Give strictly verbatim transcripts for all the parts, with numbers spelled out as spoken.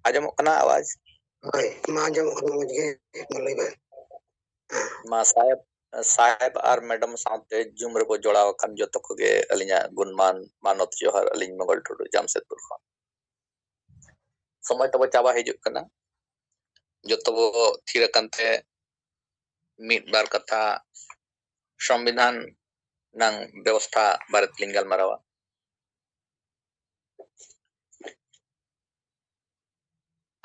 ᱟᱸᱡᱚᱢᱚᱜ ᱠᱟᱱᱟ ᱟᱣᱟᱡᱽ? ᱦᱳᱭ, ᱢᱟ ᱟᱸᱡᱚᱢᱚᱜ ᱠᱟᱱᱟ, ᱢᱚᱡᱽ ᱜᱮ, ᱢᱟ ᱞᱟᱹᱭ ᱵᱮᱱ᱾ ᱢᱟ ᱥᱟᱦᱮᱵᱽ, ᱥᱟᱦᱮᱵᱽ ᱟᱨ ᱢᱮᱰᱟᱢ ᱥᱟᱶᱛᱮ Zoom ᱨᱮᱵᱚ ᱡᱚᱲᱟᱣ ᱟᱠᱟᱱ ᱡᱚᱛᱚ ᱠᱚᱜᱮ ᱟᱹᱞᱤᱧᱟᱜ ᱜᱩᱱᱢᱟᱱ ᱢᱟᱱᱚᱛ ᱡᱚᱦᱟᱨ, ᱟᱹᱞᱤᱧ ᱢᱚᱝᱜᱚᱞ ᱴᱩᱰᱩ ᱡᱟᱢᱥᱮᱫᱽᱯᱩᱨ ᱠᱷᱚᱱ᱾ ᱥᱚᱢᱚᱭ ᱛᱟᱵᱚ ᱪᱟᱵᱟ ᱦᱤᱡᱩᱜ ᱠᱟᱱᱟ, ᱡᱚᱛᱚ ᱵᱚ ᱛᱷᱤᱨ ᱟᱠᱟᱱ ᱛᱮ ᱢᱤᱫ ᱵᱟᱨ ᱠᱟᱛᱷᱟ ᱥᱚᱝᱵᱤᱫᱷᱟᱱ ᱨᱮᱱᱟᱝ ᱵᱮᱵᱚᱥᱛᱷᱟ ᱵᱟᱨᱮ ᱛᱮᱞᱤᱧ ᱜᱟᱞᱢᱟᱨᱟᱣᱟ᱾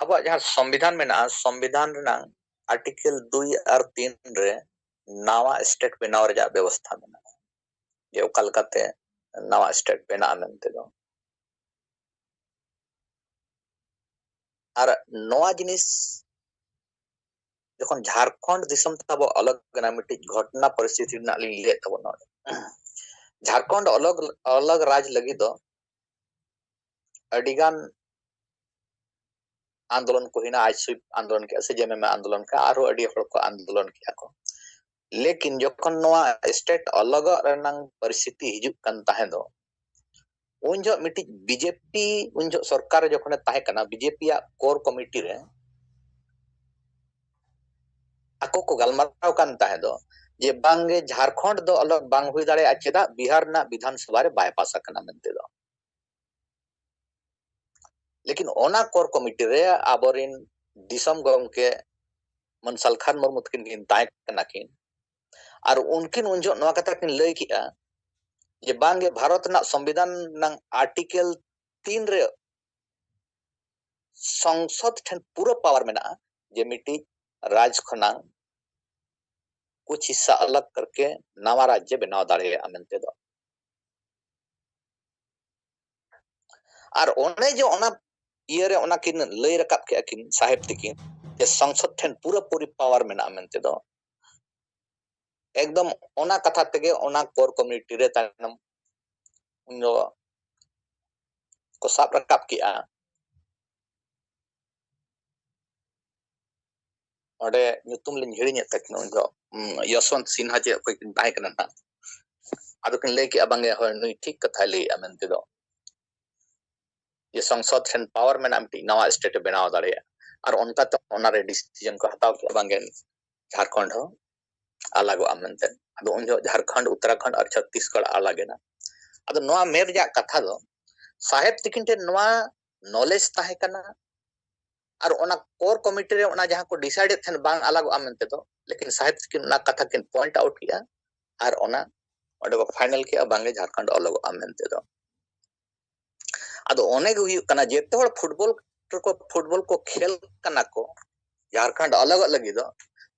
ᱟᱵᱚᱣᱟᱜ ᱡᱟᱦᱟᱸ ᱥᱚᱝᱵᱤᱫᱷᱟᱱ ᱢᱮᱱᱟᱜᱼᱟ, ᱥᱚᱝᱵᱤᱫᱷᱟᱱ ᱨᱮᱱᱟᱝ ᱟᱨᱴᱤᱠᱮᱞ ᱫᱩᱭ ᱟᱨ ᱛᱤᱱ ᱨᱮ ᱱᱟᱣᱟ ᱥᱴᱮᱴ ᱵᱮᱱᱟᱣ ᱨᱮᱭᱟᱜ ᱵᱮᱵᱚᱥᱛᱷᱟ ᱢᱮᱱᱟᱜᱼᱟ, ᱡᱮ ᱚᱠᱟ ᱞᱮᱠᱟᱛᱮ ᱱᱟᱣᱟ ᱥᱴᱮᱴ ᱵᱮᱱᱟᱜᱼᱟ ᱢᱮᱱᱛᱮ ᱫᱚ᱾ ᱟᱨ ᱱᱚᱣᱟ ᱡᱤᱱᱤᱥ ᱡᱚᱠᱷᱚᱱ ᱡᱷᱟᱲᱠᱷᱚᱸᱰ ᱫᱤᱥᱚᱢ ᱛᱟᱵᱚ ᱟᱞᱟᱜᱽ ᱮᱱᱟ, ᱢᱤᱫᱴᱤᱡ ᱜᱷᱚᱴᱚᱱᱟ ᱯᱚᱨᱤᱥᱛᱷᱤᱛᱤ ᱨᱮᱱᱟᱜ ᱞᱤᱧ ᱞᱟᱹᱭᱮᱫ ᱛᱟᱵᱚᱱᱟ᱾ ᱡᱷᱟᱲᱠᱷᱚᱸᱰ ᱟᱞᱟᱜᱽ, ᱟᱞᱟᱜᱽ ᱨᱟᱡᱽ ᱞᱟᱹᱜᱤᱫ ᱫᱚ ᱟᱹᱰᱤᱜᱟᱱ ᱟᱱᱫᱳᱞᱚᱱ ᱠᱚ ᱦᱩᱭᱱᱟ, ᱟᱡ ᱥᱩᱭᱤᱯ ᱟᱱᱫᱳᱞᱚᱱ ᱠᱮᱜᱼᱟ ᱥᱮ ᱡᱮᱢᱮᱢᱮ ᱟᱱᱫᱳᱞᱚᱱ ᱠᱮᱜᱼᱟ, ᱟᱨᱦᱚᱸ ᱟᱹᱰᱤ ᱦᱚᱲ ᱠᱚ ᱟᱱᱫᱳᱞᱚᱱ ᱠᱮᱜᱼᱟ ᱠᱚ᱾ ᱞᱮᱠᱤᱱ ᱡᱚᱠᱷᱚᱱ ᱱᱚᱣᱟ ᱥᱴᱮᱴ ᱟᱞᱟᱜᱚᱜ ᱨᱮᱱᱟᱝ ᱯᱚᱨᱤᱥᱛᱷᱤᱛᱤ ᱦᱤᱡᱩᱜ ᱠᱟᱱ ᱛᱟᱦᱮᱸ ᱫᱚ, ᱩᱱ ᱡᱚᱦᱚᱜ ᱢᱤᱫᱴᱤᱡ ᱵᱤᱡᱮᱯᱤ, ᱩᱱ ᱡᱚᱦᱚᱜ ᱥᱚᱨᱠᱟᱨ ᱨᱮ ᱡᱚᱠᱷᱚᱱᱮ ᱛᱟᱦᱮᱸ ᱠᱟᱱᱟ, ᱵᱤᱡᱮᱯᱤᱭᱟᱜ ᱠᱳᱨ ᱠᱚᱢᱤᱴᱤ ᱨᱮ ᱟᱠᱚ ᱠᱚ ᱜᱟᱞᱢᱟᱨᱟᱣ ᱠᱟᱱ ᱛᱟᱦᱮᱸ ᱫᱚ ᱡᱮ ᱵᱟᱝᱜᱮ ᱡᱷᱟᱲᱠᱷᱚᱸᱰ ᱫᱚ ᱟᱞᱟᱜᱽ ᱵᱟᱝ ᱦᱩᱭ ᱫᱟᱲᱮᱭᱟᱜᱼᱟ, ᱪᱮᱫᱟᱜ ᱵᱤᱦᱟᱨ ᱨᱮᱱᱟᱜ ᱵᱤᱫᱷᱟᱱ ᱥᱚᱵᱷᱟ ᱨᱮ ᱵᱟᱭ ᱯᱟᱥ ᱟᱠᱟᱱᱟ ᱢᱮᱱᱛᱮ ᱫᱚ᱾ ᱞᱮᱠᱤᱱ ᱚᱱᱟ ᱠᱳᱨ ᱠᱚᱢᱤᱴᱤ ᱨᱮ ᱟᱵᱚᱨᱤᱱ ᱫᱤᱥᱚᱢ ᱜᱚᱢᱠᱮ ᱢᱟᱹᱱ ᱥᱟᱞᱠᱷᱟᱱ ᱢᱩᱨᱢᱩ ᱛᱟᱹᱠᱤᱱ ᱠᱤᱱ ᱛᱟᱦᱮᱸ ᱠᱟᱱᱟ ᱠᱤᱱ, ᱟᱨ ᱩᱱᱠᱤᱱ ᱩᱱ ᱡᱚᱦᱚᱜ ᱱᱚᱣᱟ ᱠᱟᱛᱷᱟ ᱠᱤᱱ ᱞᱟᱹᱭ ᱠᱮᱜᱼᱟ ᱡᱮ ᱵᱟᱝᱜᱮ ᱵᱷᱟᱨᱚᱛ ᱨᱮᱱᱟᱜ ᱥᱚᱝᱵᱤᱫᱷᱟᱱ ᱨᱮᱱᱟᱝ ᱟᱨᱴᱤᱠᱮᱞ ᱛᱤᱱ ᱨᱮ ᱥᱚᱝᱥᱚᱫ ᱴᱷᱮᱱ ᱯᱩᱨᱟᱹ ᱯᱟᱣᱟᱨ ᱢᱮᱱᱟᱜᱼᱟ ᱡᱮ ᱢᱤᱫᱴᱤᱡ ᱨᱟᱡᱽ ᱠᱷᱚᱱᱟᱝ ᱠᱩᱪ ᱦᱤᱥᱥᱟ ᱟᱞᱟᱜᱽ ᱠᱟᱨᱠᱮ ᱱᱟᱣᱟ ᱨᱟᱡᱽᱡᱮ ᱵᱮᱱᱟᱣ ᱫᱟᱲᱮᱭᱟᱜᱼᱟ ᱢᱮᱱᱛᱮ ᱫᱚ᱾ ᱟᱨ ᱚᱱᱮ ᱡᱮ ᱚᱱᱟ ᱤᱭᱟᱹᱨᱮ ᱚᱱᱟ ᱠᱤᱱ ᱞᱟᱹᱭ ᱨᱟᱠᱟᱵ ᱠᱮᱜᱼᱟ ᱠᱤᱱ ᱥᱟᱦᱮᱵᱽ ᱛᱤᱠᱤᱱ ᱡᱮ ᱥᱚᱝᱥᱚᱫ ᱴᱷᱮᱱ ᱯᱩᱨᱟᱹᱯᱩᱨᱤ ᱯᱟᱣᱟᱨ ᱢᱮᱱᱟᱜᱼᱟ ᱢᱮᱱᱛᱮ ᱫᱚ, ᱮᱠᱫᱚᱢ ᱚᱱᱟ ᱠᱟᱛᱷᱟ ᱛᱮᱜᱮ ᱚᱱᱟ ᱠᱳᱨ ᱠᱚᱢᱤᱴᱤ ᱨᱮ ᱛᱟᱭᱱᱚᱢ ᱩᱱ ᱫᱚ ᱠᱚ ᱥᱟᱵ ᱨᱟᱠᱟᱵ ᱠᱮᱜᱼᱟ᱾ ᱚᱸᱰᱮ ᱧᱩᱛᱩᱢ ᱞᱤᱧ ᱦᱤᱲᱤᱧᱮᱫ ᱛᱟᱹᱠᱤᱱᱟ, ᱩᱱ ᱫᱚ, ᱩᱢ, ᱭᱚᱥᱣᱚᱱᱛ ᱥᱤᱱᱦᱟ ᱪᱮᱫ ᱚᱠᱚᱭ ᱠᱤᱱ ᱛᱟᱦᱮᱸ ᱠᱟᱱᱟ ᱱᱟᱦᱟᱜ᱾ ᱟᱫᱚ ᱠᱤᱱ ᱞᱟᱹᱭ ᱠᱮᱜᱼᱟ, "ᱵᱟᱝᱜᱮ, ᱦᱳᱭ, ᱱᱩᱭ ᱴᱷᱤᱠ ᱠᱟᱛᱷᱟᱭ ᱞᱟᱹᱭᱮᱜᱼᱟ" ᱢᱮᱱᱛᱮ ᱫᱚ᱾ ᱡᱮ ᱥᱚᱝᱥᱚᱫ ᱴᱷᱮᱱ ᱯᱟᱣᱟᱨ ᱢᱮᱱᱟᱜᱼᱟ ᱢᱤᱫᱴᱤᱡ ᱱᱟᱣᱟ ᱥᱴᱮᱴ ᱮ ᱵᱮᱱᱟᱣ ᱫᱟᱲᱮᱭᱟᱜᱼᱟ᱾ ᱟᱨ ᱚᱱᱠᱟ ᱛᱮ ᱚᱱᱟᱨᱮ ᱰᱤᱥᱤᱡᱚᱱ ᱠᱚ ᱦᱟᱛᱟᱣ ᱠᱮᱫᱼᱟ, ᱵᱟᱝᱜᱮ ᱡᱷᱟᱲᱠᱷᱚᱸᱰ ᱦᱚᱸ ᱟᱞᱟᱜᱚᱜᱼᱟ ᱢᱮᱱᱛᱮ᱾ ᱟᱫᱚ ᱩᱱ ᱡᱚᱦᱚᱜ ᱡᱷᱟᱲᱠᱷᱚᱸᱰ, ᱩᱛᱛᱚᱨᱟᱠᱷᱚᱸᱰ ᱟᱨ ᱪᱷᱚᱛᱛᱤᱥᱜᱚᱲ ᱟᱞᱟᱜ ᱮᱱᱟ᱾ ᱟᱫᱚ ᱱᱚᱣᱟ ᱢᱮᱯ ᱨᱮᱭᱟᱜ ᱠᱟᱛᱷᱟ ᱫᱚ ᱥᱟᱦᱮᱵ ᱛᱤᱠᱤᱱ ᱴᱷᱮᱱ ᱱᱚᱣᱟ ᱱᱚᱞᱮᱡᱽ ᱛᱟᱦᱮᱸ ᱠᱟᱱᱟ, ᱟᱨ ᱚᱱᱟ ᱠᱳᱨ ᱠᱚᱢᱤᱴᱤ ᱨᱮ ᱚᱱᱟ ᱡᱟᱦᱟᱸ ᱠᱚ ᱰᱤᱥᱟᱭᱤᱰ ᱮᱫ ᱛᱟᱦᱮᱸᱫ ᱵᱟᱝ ᱟᱞᱟᱜᱚᱜᱼᱟ ᱢᱮᱱᱛᱮ ᱫᱚ, ᱞᱮᱠᱤᱱ ᱥᱟᱦᱮᱵ ᱛᱤᱠᱤᱱ ᱚᱱᱟ ᱠᱟᱛᱷᱟ ᱠᱤᱱ ᱯᱚᱭᱮᱱᱴ ᱟᱣᱩᱴ ᱠᱮᱜᱼᱟ ᱟᱨ ᱚᱱᱟ ᱚᱸᱰᱮ ᱠᱚ ᱯᱷᱟᱭᱱᱟᱞ ᱠᱮᱜᱼᱟ ᱵᱟᱝᱜᱮ ᱡᱷᱟᱲᱠᱷᱚᱸᱰ ᱟᱞᱟᱜᱚᱜᱼᱟ ᱢᱮᱱᱛᱮ ᱫᱚ᱾ ᱟᱫᱚ ᱚᱱᱮ ᱜᱮ ᱦᱩᱭᱩᱜ ᱠᱟᱱᱟ, ᱡᱮᱛᱮ ᱦᱚᱲ ᱯᱷᱩᱴᱵᱚᱞ ᱠᱚ ᱯᱷᱩᱴᱵᱚᱞ ᱠᱚ ᱠᱷᱮᱞ ᱠᱟᱱᱟ ᱠᱚ ᱡᱷᱟᱲᱠᱷᱚᱸᱰ ᱟᱞᱟᱜᱚᱜ ᱞᱟᱹᱜᱤᱫ ᱫᱚ,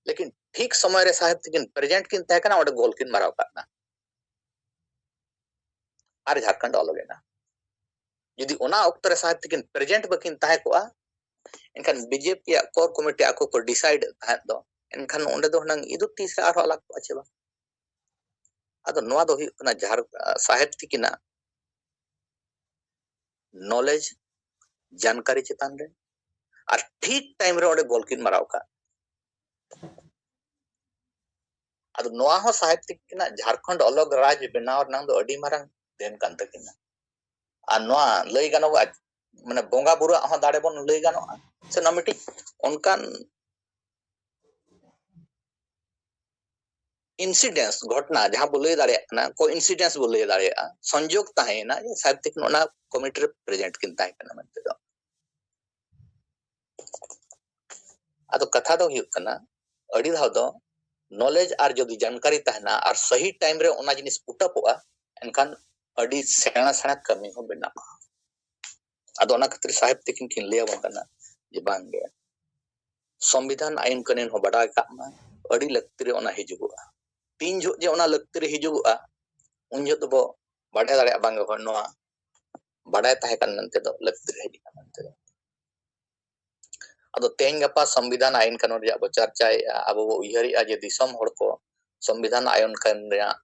ᱞᱮᱠᱤᱱ ᱴᱷᱤᱠ ᱥᱚᱢᱚᱭ ᱨᱮ ᱥᱟᱦᱮᱵ ᱛᱤᱠᱤᱱ ᱯᱨᱮᱡᱮᱱᱴ ᱠᱤᱱ ᱛᱟᱦᱮᱸ ᱠᱟᱱᱟ, ᱚᱸᱰᱮ ᱜᱳᱞ ᱠᱤᱱ ᱢᱟᱨᱟᱣ ᱠᱟᱜ ᱠᱟᱱᱟ ᱟᱨ ᱡᱷᱟᱲᱠᱷᱚᱸᱰ ᱟᱞᱟᱜ ᱮᱱᱟ᱾ ᱡᱩᱫᱤ ᱚᱱᱟ ᱚᱠᱛᱚ ᱨᱮ ᱥᱟᱦᱮᱵ ᱛᱤᱠᱤᱱ ᱯᱨᱮᱡᱮᱱᱴ ᱵᱟᱹᱠᱤᱱ ᱛᱟᱦᱮᱸ ᱠᱚᱜᱼᱟ, ᱮᱱᱠᱷᱟᱱ ᱵᱤᱡᱮᱯᱤ ᱟᱜ ᱠᱳᱨ ᱠᱚᱢᱤᱴᱤ ᱟᱠᱚ ᱠᱚ ᱰᱤᱥᱟᱭᱤᱰ ᱮᱫ ᱛᱟᱦᱮᱸᱫ ᱫᱚ, ᱮᱱᱠᱷᱟᱱ ᱚᱸᱰᱮ ᱫᱚ ᱦᱩᱱᱟᱹᱝ ᱤᱫᱩ ᱛᱤᱥ ᱨᱮ ᱟᱨᱦᱚᱸ ᱟᱞᱟᱜ ᱠᱚᱜᱼᱟ ᱪᱮ ᱵᱟᱝ? ᱟᱫᱚ ᱱᱚᱣᱟ ᱫᱚ ᱦᱩᱭᱩᱜ ᱠᱟᱱᱟ ᱡᱷᱟᱲ-, ᱥᱟᱦᱮᱵ ᱛᱤᱠᱤᱱᱟᱜ ᱱᱚᱞᱮᱡᱽ, ᱡᱟᱱᱠᱟᱨᱤ ᱪᱮᱛᱟᱱ ᱨᱮ, ᱟᱨ ᱴᱷᱤᱠ ᱴᱟᱭᱤᱢ ᱨᱮ ᱚᱸᱰᱮ ᱜᱳᱞ ᱠᱤᱱ ᱢᱟᱨᱟᱣ ᱠᱟᱜ᱾ ᱟᱫᱚ ᱱᱚᱣᱟ ᱦᱚᱸ ᱥᱟᱦᱮᱵ ᱛᱤᱠᱤᱱᱟᱜ ᱡᱷᱟᱲᱠᱷᱚᱸᱰ ᱟᱞᱟᱜ ᱨᱟᱡᱽ ᱵᱮᱱᱟᱣ ᱨᱮᱱᱟᱜ ᱫᱚ ᱟᱹᱰᱤ ᱢᱟᱨᱟᱝ ᱫᱮᱱ ᱠᱟᱱ ᱛᱟᱹᱠᱤᱱᱟ᱾ ᱟᱨ ᱱᱚᱣᱟ ᱞᱟᱹᱭ ᱜᱟᱱᱚᱜᱼᱟ, ᱢᱟᱱᱮ ᱵᱚᱸᱜᱟ ᱵᱩᱨᱩᱣᱟᱜ ᱦᱚᱸ ᱫᱟᱲᱮ ᱵᱚᱱ ᱞᱟᱹᱭ ᱜᱟᱱᱚᱜᱼᱟ, ᱥᱮ ᱱᱚᱣᱟ ᱢᱤᱫᱴᱤᱡ ᱚᱱᱠᱟᱱ ᱤᱱᱥᱤᱰᱮᱱᱥ, ᱜᱷᱚᱴᱱᱟ ᱡᱟᱦᱟᱸ ᱵᱚ ᱞᱟᱹᱭ ᱫᱟᱲᱮᱭᱟᱜ ᱠᱟᱱᱟ, ᱠᱳ ᱤᱱᱥᱤᱰᱮᱱᱥ ᱵᱚ ᱞᱟᱹᱭ ᱫᱟᱲᱮᱭᱟᱜᱼᱟ, ᱥᱚᱝᱡᱳᱜᱽ ᱛᱟᱦᱮᱸᱭᱮᱱᱟ ᱡᱮ ᱥᱟᱦᱮᱵ ᱛᱤᱠᱤᱱ ᱚᱱᱟ ᱠᱚᱢᱤᱴᱤ ᱨᱮ ᱯᱨᱮᱡᱮᱱᱴ ᱠᱤᱱ ᱛᱟᱦᱮᱸ ᱠᱟᱱᱟ ᱢᱮᱱᱛᱮ ᱫᱚ᱾ ᱟᱫᱚ ᱠᱟᱛᱷᱟ ᱫᱚ ᱦᱩᱭᱩᱜ ᱠᱟᱱᱟ, ᱟᱹᱰᱤ ᱫᱷᱟᱣ ᱫᱚ ᱱᱚᱞᱮᱡᱽ ᱟᱨ ᱡᱩᱫᱤ ᱡᱟᱱᱠᱟᱨᱤ ᱛᱟᱦᱮᱱᱟ ᱟᱨ ᱥᱟᱹᱦᱤ ᱴᱟᱭᱤᱢ ᱨᱮ ᱚᱱᱟ ᱡᱤᱱᱤᱥ ᱯᱩᱴᱟᱯᱚᱜᱼᱟ, ᱮᱱᱠᱷᱟᱱ ᱟᱹᱰᱤ ᱥᱮᱬᱟ ᱥᱮᱬᱟ ᱠᱟᱹᱢᱤ ᱦᱚᱸ ᱵᱮᱱᱟᱜᱼᱟ᱾ ᱟᱫᱚ ᱚᱱᱟ ᱠᱷᱟᱹᱛᱤᱨ ᱥᱟᱦᱮᱵ ᱛᱤᱠᱤᱱ ᱠᱤᱱ ᱞᱟᱹᱭ ᱟᱵᱚᱱ ᱠᱟᱱᱟ ᱡᱮ ᱵᱟᱝᱜᱮ, ᱥᱚᱝᱵᱤᱫᱷᱟᱱ ᱟᱭᱤᱱ ᱠᱟᱹᱱᱩᱱ ᱦᱚᱸ ᱵᱟᱰᱟᱭ ᱠᱟᱜ ᱢᱟ, ᱟᱹᱰᱤ ᱞᱟᱹᱠᱛᱤ ᱨᱮ ᱚᱱᱟ ᱦᱤᱡᱩᱜᱚᱜᱼᱟ᱾ ᱛᱤᱱ ᱡᱚᱦᱚᱜ ᱡᱮ ᱚᱱᱟ ᱞᱟᱹᱠᱛᱤ ᱨᱮ ᱦᱤᱡᱩᱜᱚᱜᱼᱟ, ᱩᱱ ᱡᱚᱦᱚᱜ ᱫᱚᱵᱚ ᱵᱟᱰᱟᱭ ᱫᱟᱲᱮᱭᱟᱜᱼᱟ ᱵᱟᱝᱜᱮ ᱦᱳᱭ ᱱᱚᱣᱟ ᱵᱟᱰᱟᱭ ᱛᱟᱦᱮᱸ ᱠᱟᱱ ᱢᱮᱱᱛᱮ ᱫᱚ, ᱞᱟᱹᱠᱛᱤ ᱨᱮ ᱦᱤᱡᱩᱜ ᱠᱟᱱᱟ ᱢᱮᱱᱛᱮ ᱫᱚ᱾ ᱟᱫᱚ ᱛᱮᱦᱮᱧ ᱜᱟᱯᱟ ᱥᱚᱝᱵᱤᱫᱷᱟᱱ ᱟᱭᱤᱱ ᱠᱟᱹᱱᱩᱱ ᱨᱮᱭᱟᱜ ᱵᱚ ᱪᱟᱨᱪᱟᱭᱮᱫᱼᱟ, ᱟᱵᱚ ᱵᱚ ᱩᱭᱦᱟᱹᱨᱮᱫᱼᱟ ᱡᱮ ᱫᱤᱥᱚᱢ ᱦᱚᱲ ᱠᱚ ᱥᱚᱝᱵᱤᱫᱷᱟᱱ ᱟᱭᱤᱱ ᱠᱟᱹᱱᱩᱱ ᱨᱮᱭᱟᱜ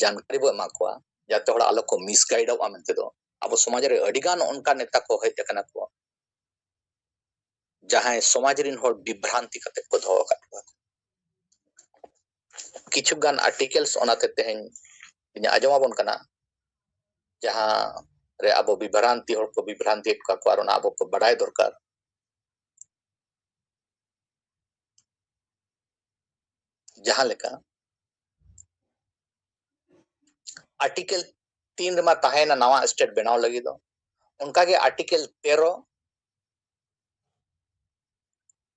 ᱡᱟᱱᱠᱟᱨᱤ ᱵᱚ ᱮᱢᱟ ᱠᱚᱣᱟ, ᱡᱟᱛᱮ ᱦᱚᱲ ᱟᱞᱚ ᱠᱚ ᱢᱤᱥᱜᱟᱭᱤᱰᱚᱜᱼᱟ ᱢᱮᱱᱛᱮ ᱫᱚ᱾ ᱟᱵᱚ ᱥᱚᱢᱟᱡᱽ ᱨᱮ ᱟᱹᱰᱤ ᱜᱟᱱ ᱚᱱᱠᱟ ᱱᱮᱛᱟ ᱠᱚ ᱦᱮᱡ ᱟᱠᱟᱱᱟ ᱠᱚ, ᱡᱟᱦᱟᱸᱭ ᱥᱚᱢᱟᱡᱽ ᱨᱤᱱ ᱦᱚᱲ ᱵᱤᱵᱷᱨᱟᱱᱛᱤ ᱠᱟᱛᱮ ᱠᱚ ᱫᱚᱦᱚ ᱟᱠᱟᱫ ᱠᱚᱣᱟ᱾ ᱠᱤᱪᱷᱩ ᱜᱟᱱ ᱟᱨᱴᱤᱠᱮᱞᱥ ᱚᱱᱟᱛᱮ ᱛᱮᱦᱮᱧ ᱤᱧ ᱟᱸᱡᱚᱢ ᱟᱵᱚᱱ ᱠᱟᱱᱟ, ᱡᱟᱦᱟᱸ ᱨᱮ ᱟᱵᱚ ᱵᱤᱵᱷᱨᱟᱱᱛᱤ, ᱦᱚᱲ ᱠᱚ ᱵᱤᱵᱷᱨᱟᱱᱛᱤᱭᱮᱫ ᱠᱚᱣᱟ ᱠᱚ, ᱟᱨ ᱚᱱᱟ ᱟᱵᱚ ᱠᱚ ᱵᱟᱰᱟᱭ ᱫᱚᱨᱠᱟᱨ᱾ ᱡᱟᱦᱟᱸ ᱞᱮᱠᱟ ᱟᱨᱴᱤᱠᱮᱞ ᱛᱤᱱ ᱨᱮᱢᱟ ᱛᱟᱦᱮᱸᱭᱮᱱᱟ ᱱᱟᱣᱟ ᱥᱴᱮᱴ ᱵᱮᱱᱟᱣ ᱞᱟᱹᱜᱤᱫ ᱫᱚ, ᱚᱱᱠᱟᱜᱮ ᱟᱨᱴᱤᱠᱮᱞ ᱛᱮᱨᱚ,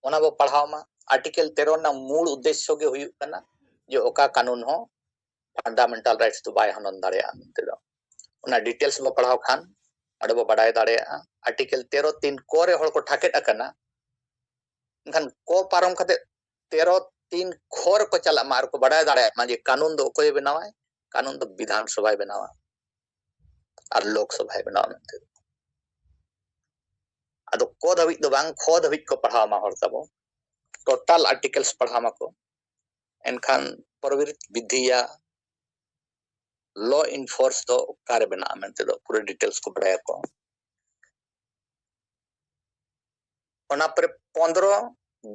ᱚᱱᱟ ᱵᱚ ᱯᱟᱲᱦᱟᱣ ᱢᱟ᱾ ᱟᱨᱴᱤᱠᱮᱞ ᱛᱮᱨᱚ ᱨᱮᱱᱟᱜ ᱢᱩᱞ ᱩᱫᱽᱫᱮᱥᱥᱚ ᱜᱮ ᱦᱩᱭᱩᱜ ᱠᱟᱱᱟ ᱡᱮ ᱚᱠᱟ ᱠᱟᱹᱱᱩᱱ ᱦᱚᱸ ᱯᱷᱟᱱᱰᱟᱢᱮᱱᱴᱟᱞ ᱨᱟᱭᱤᱴᱥ ᱫᱚ ᱵᱟᱭ ᱦᱚᱱᱚᱱ ᱫᱟᱲᱮᱭᱟᱜᱼᱟ ᱢᱮᱱᱛᱮ ᱫᱚ᱾ ᱚᱱᱟ ᱰᱤᱴᱮᱞᱥ ᱵᱚ ᱯᱟᱲᱦᱟᱣ ᱠᱷᱟᱱ ᱚᱸᱰᱮ ᱵᱚ ᱵᱟᱰᱟᱭ ᱫᱟᱲᱮᱭᱟᱜᱼᱟ᱾ ᱟᱨᱴᱤᱠᱮᱞ ᱛᱮᱨᱚ ᱛᱤᱱ ᱠᱚ ᱨᱮ ᱦᱚᱲ ᱠᱚ ᱴᱷᱟᱠᱮᱫ ᱟᱠᱟᱱᱟ, ᱢᱮᱱᱠᱷᱟᱱ ᱠᱚ ᱯᱟᱨᱚᱢ ᱠᱟᱛᱮ ᱛᱮᱨᱚ ᱛᱤᱱ ᱠᱷᱚ ᱨᱮᱠᱚ ᱪᱟᱞᱟᱜ ᱢᱟ ᱟᱨ ᱠᱚ ᱵᱟᱰᱟᱭ ᱫᱟᱲᱮᱭᱟᱜ ᱢᱟ ᱡᱮ ᱠᱟᱹᱱᱩᱱ ᱫᱚ ᱚᱠᱚᱭᱮ ᱵᱮᱱᱟᱣᱟᱭ, ᱠᱟᱹᱱᱩᱱ ᱫᱚ ᱵᱤᱫᱷᱟᱱ ᱥᱚᱵᱷᱟᱭ ᱵᱮᱱᱟᱣᱟ ᱟᱨ ᱞᱳᱠ ᱥᱚᱵᱷᱟᱭ ᱵᱮᱱᱟᱣᱟ ᱢᱮᱱᱛᱮ᱾ ᱟᱫᱚ ᱠᱚ ᱫᱷᱟᱹᱵᱤᱡ ᱫᱚ ᱵᱟᱝ, ᱠᱷᱚ ᱫᱷᱟᱹᱵᱤᱡ ᱠᱚ ᱯᱟᱲᱦᱟᱣ ᱢᱟ ᱦᱚᱲ ᱛᱟᱵᱚ, ᱴᱳᱴᱟᱞ ᱟᱨᱴᱤᱠᱮᱞᱥ ᱯᱟᱲᱦᱟᱣ ᱢᱟᱠᱚ, ᱮᱱᱠᱷᱟᱱ ᱯᱨᱚᱵᱤᱨᱤᱛ ᱵᱤᱫᱷᱤᱭᱟ ᱞᱚ ᱤᱱᱯᱷᱳᱨᱥ ᱫᱚ ᱚᱠᱟᱨᱮ ᱵᱮᱱᱟᱜᱼᱟ ᱢᱮᱱᱛᱮ ᱫᱚ ᱯᱩᱨᱟᱹ ᱰᱤᱴᱮᱞᱥ ᱠᱚ ᱵᱟᱲᱟᱭᱟᱠᱚ᱾ ᱚᱱᱟ ᱯᱚᱨᱮ ᱯᱚᱱᱫᱽᱨᱚ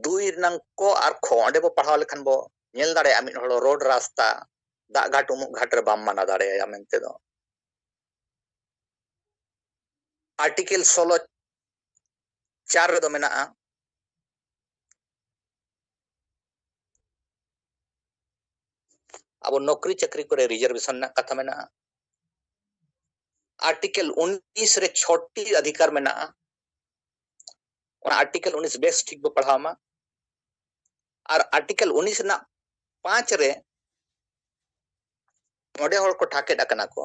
ᱫᱩᱭ ᱨᱮᱱᱟᱝ ᱠᱚ ᱟᱨ ᱠᱷᱚ, ᱚᱸᱰᱮ ᱵᱚ ᱯᱟᱲᱦᱟᱣ ᱞᱮᱠᱷᱟᱱ ᱵᱚ ᱧᱮᱞ ᱫᱟᱲᱮᱭᱟᱜᱼᱟ, ᱢᱤᱫ ᱦᱚᱲ ᱨᱳᱰ ᱨᱟᱥᱛᱟ, ᱫᱟᱜ ᱜᱷᱟᱴ ᱩᱢᱩᱜ ᱜᱷᱟᱴ ᱨᱮ ᱵᱟᱢ ᱢᱟᱱᱟ ᱫᱟᱲᱮᱭᱟᱭᱟ ᱢᱮᱱᱛᱮ ᱫᱚ᱾ ᱟᱨᱴᱤᱠᱮᱞ ᱥᱳᱞᱳ ᱪᱟᱨ ᱨᱮᱫᱚ ᱢᱮᱱᱟᱜᱼᱟ, ᱟᱵᱚ ᱱᱚᱠᱨᱤ ᱪᱟᱹᱠᱨᱤ ᱠᱚᱨᱮ ᱨᱤᱡᱟᱨᱵᱷᱮᱥᱚᱱ ᱨᱮᱱᱟᱜ ᱠᱟᱛᱷᱟ ᱢᱮᱱᱟᱜᱼᱟ᱾ ᱟᱨᱴᱤᱠᱮᱞ ᱩᱱᱤᱥ ᱨᱮ ᱪᱷᱚᱴᱤ ᱚᱫᱷᱤᱠᱟᱨ ᱢᱮᱱᱟᱜᱼᱟ᱾ ᱚᱱᱟ ᱟᱨᱴᱤᱠᱮᱞ ᱩᱱᱤᱥ ᱵᱮᱥ ᱴᱷᱤᱠ ᱵᱚ ᱯᱟᱲᱦᱟᱣ ᱢᱟ᱾ ᱟᱨ ᱟᱨᱴᱤᱠᱮᱞ ᱩᱱᱤᱥ ᱨᱮᱱᱟᱜ ᱯᱟᱸᱪ ᱨᱮ ᱱᱚᱰᱮ ᱦᱚᱲ ᱠᱚ ᱴᱷᱟᱠᱮᱫ ᱟᱠᱟᱱᱟ ᱠᱚ,